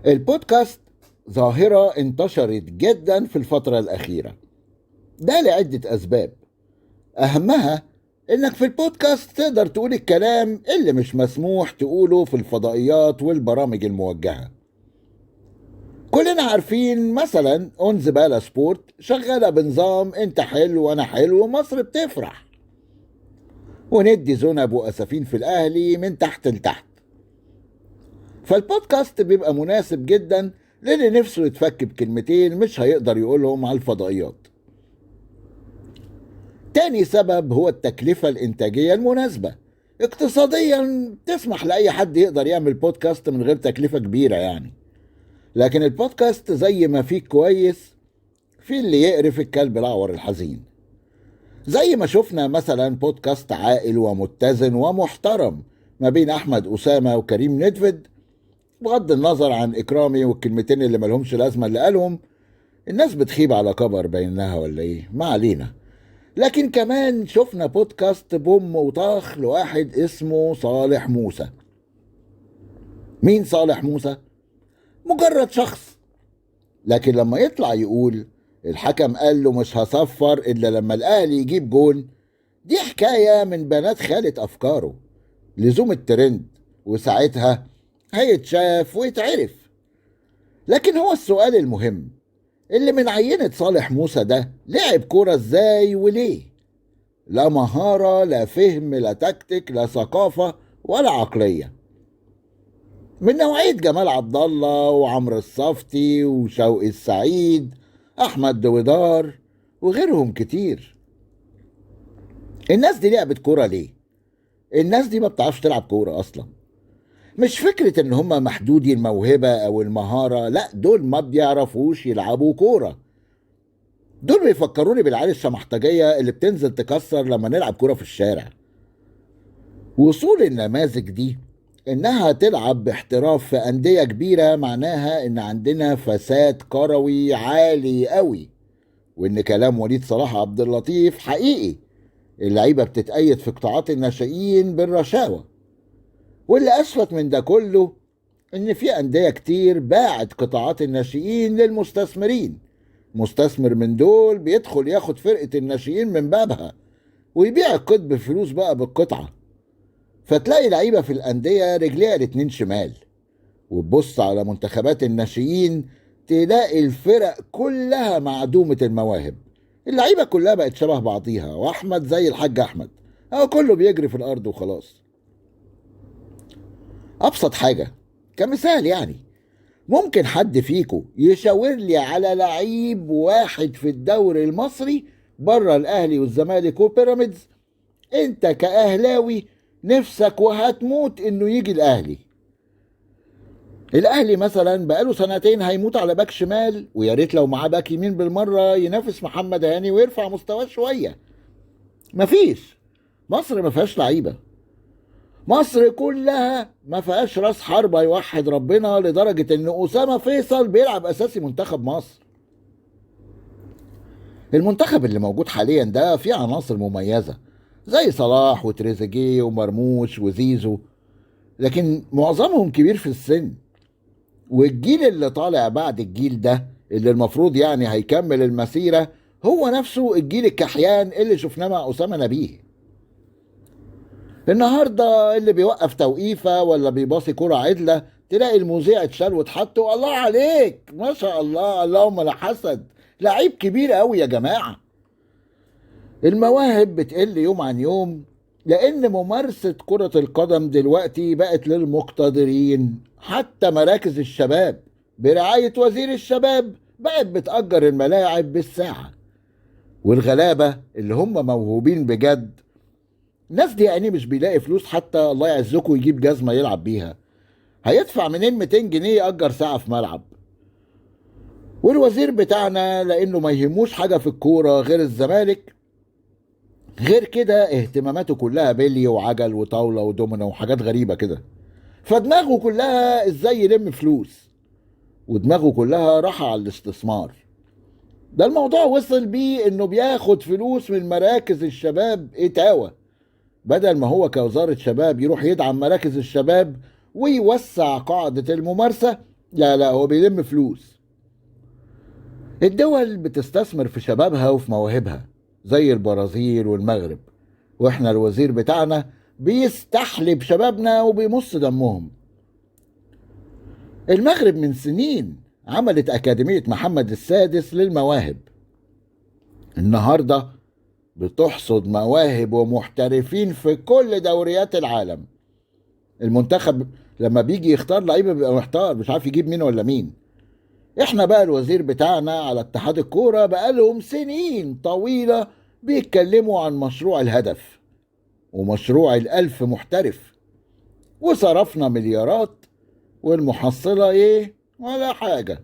البودكاست ظاهرة انتشرت جدا في الفترة الأخيرة، ده لعدة أسباب، أهمها إنك في البودكاست تقدر تقول الكلام اللي مش مسموح تقوله في الفضائيات والبرامج الموجهة. كلنا عارفين مثلا اون زبالة سبورت شغالة بنظام انت حلو وانا حلو ومصر بتفرح، وندي ذنب وأسفين في الأهلي من تحت لتحت. فالبودكاست بيبقى مناسب جدا للي نفسه يتفك بكلمتين مش هيقدر يقولهم على الفضائيات. تاني سبب هو التكلفة الإنتاجية المناسبة. اقتصاديا تسمح لأي حد يقدر يعمل بودكاست من غير تكلفة كبيرة يعني، لكن البودكاست زي ما فيه كويس في اللي يقرف الكلب الأعور الحزين، زي ما شفنا مثلا بودكاست عاقل ومتزن ومحترم ما بين أحمد أسامة وكريم ندفد، بغض النظر عن إكرامي والكلمتين اللي ملهمش لازمة اللي قالهم. الناس بتخيب على كبر بينها ولا إيه، ما علينا. لكن كمان شفنا بودكاست بوم وطاخ لواحد اسمه صالح موسى. مين صالح موسى؟ مجرد شخص، لكن لما يطلع يقول الحكم قال له مش هصفر إلا لما الأهلي يجيب جون، دي حكاية من بنات خالة أفكاره لزوم الترند، وساعتها هيتشاف ويتعرف. لكن هو السؤال المهم اللي من عينة صالح موسى ده لعب كورة ازاي وليه؟ لا مهارة، لا فهم، لا تكتيك، لا ثقافة ولا عقلية. من نوعية جمال عبد الله وعمرو الصفتي وشوقي السعيد، أحمد دويدار وغيرهم كتير. الناس دي لعبت كورة ليه؟ الناس دي ما بتعرفش تلعب كورة أصلا. مش فكرة ان هم محدودي الموهبة او المهارة، لا، دول ما بيعرفوش يلعبوا كورة. دول بيفكروني بالعيال الشمحطجية اللي بتنزل تكسر لما نلعب كورة في الشارع. وصول النماذج دي انها تلعب باحتراف في اندية كبيرة معناها ان عندنا فساد كروي عالي قوي، وان كلام وليد صلاح عبد اللطيف حقيقي. اللعيبة بتتأيد في قطاعات الناشئين بالرشاوة. واللي أسفت من ده كله إن في أندية كتير باعت قطاعات الناشئين للمستثمرين. مستثمر من دول بيدخل ياخد فرقة الناشئين من بابها ويبيع القط بفلوس بقى بالقطعة، فتلاقي لعيبة في الأندية رجليها الاتنين شمال. وتبص على منتخبات الناشئين تلاقي الفرق كلها معدومة المواهب، اللعيبة كلها بقت شبه بعضيها، وأحمد زي الحاج أحمد، أو كله بيجري في الأرض وخلاص. أبسط حاجة كمثال يعني، ممكن حد فيكو يشاور لي على لعيب واحد في الدوري المصري بره الأهلي والزمالك وبيراميدز انت كأهلاوي نفسك وهتموت انه يجي الأهلي؟ الأهلي مثلا بقاله سنتين هيموت على باك شمال، ويا ريت لو معاه باك يمين بالمرة ينافس محمد هاني ويرفع مستواه شوية. مفيش، مصر ما فيهاش لعيبة، مصر كلها ما فيهاش راس حربة يوحد ربنا، لدرجة ان أسامة فيصل بيلعب أساسي منتخب مصر. المنتخب اللي موجود حاليا ده فيه عناصر مميزة زي صلاح وتريزيجيه ومرموش وزيزو، لكن معظمهم كبير في السن، والجيل اللي طالع بعد الجيل ده اللي المفروض يعني هيكمل المسيرة هو نفسه الجيل الكحيان اللي شفناه مع أسامة نبيه. النهاردة اللي بيوقف توقيفة ولا بيباصي كرة عدلة تلاقي المذيع اتشال واتحط، والله عليك ما شاء الله، اللهم لا حسد، لعيب كبير قوي يا جماعة. المواهب بتقل يوم عن يوم، لأن ممارسة كرة القدم دلوقتي بقت للمقتدرين. حتى مراكز الشباب برعاية وزير الشباب بقت بتأجر الملاعب بالساعة، والغلابة اللي هم موهوبين بجد، الناس دي يعني مش بيلاقي فلوس حتى الله يعزكم يجيب جزمة يلعب بيها، هيدفع منين 200 جنيه يأجر ساعة في ملعب؟ والوزير بتاعنا لأنه ما يهموش حاجة في الكورة غير الزمالك، غير كده اهتماماته كلها بلي وعجل وطاولة ودومينو وحاجات غريبة كده، فدماغه كلها ازاي يلم فلوس، ودماغه كلها راحة على الاستثمار. ده الموضوع وصل بيه انه بياخد فلوس من مراكز الشباب اتاوة، بدل ما هو كوزارة شباب يروح يدعم مراكز الشباب ويوسع قاعدة الممارسة، لا لا، هو بيلم فلوس. الدول بتستثمر في شبابها وفي مواهبها زي البرازيل والمغرب، واحنا الوزير بتاعنا بيستحلب شبابنا وبيمص دمهم. المغرب من سنين عملت أكاديمية محمد السادس للمواهب، النهاردة بتحصد مواهب ومحترفين في كل دوريات العالم. المنتخب لما بيجي يختار لعيبة بيبقى محتار، مش عارف يجيب مين ولا مين. احنا بقى الوزير بتاعنا على اتحاد الكورة بقالهم سنين طويلة بيتكلموا عن مشروع الهدف ومشروع 1000 محترف، وصرفنا مليارات والمحصلة ايه؟ ولا حاجة،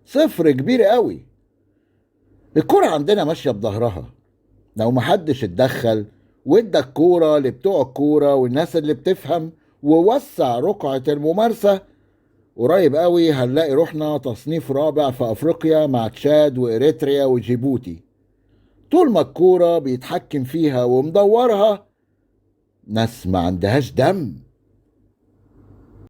صفر كبير قوي. الكورة عندنا ماشية بظهرها، لو محدش اتدخل وادى الكورة لبتوع الكورة والناس اللي بتفهم ووسع رقعة الممارسة، قريب قوي هنلاقي روحنا تصنيف رابع في أفريقيا مع تشاد وإريتريا وجيبوتي. طول ما الكورة بيتحكم فيها ومدورها ناس ما عندهاش دم.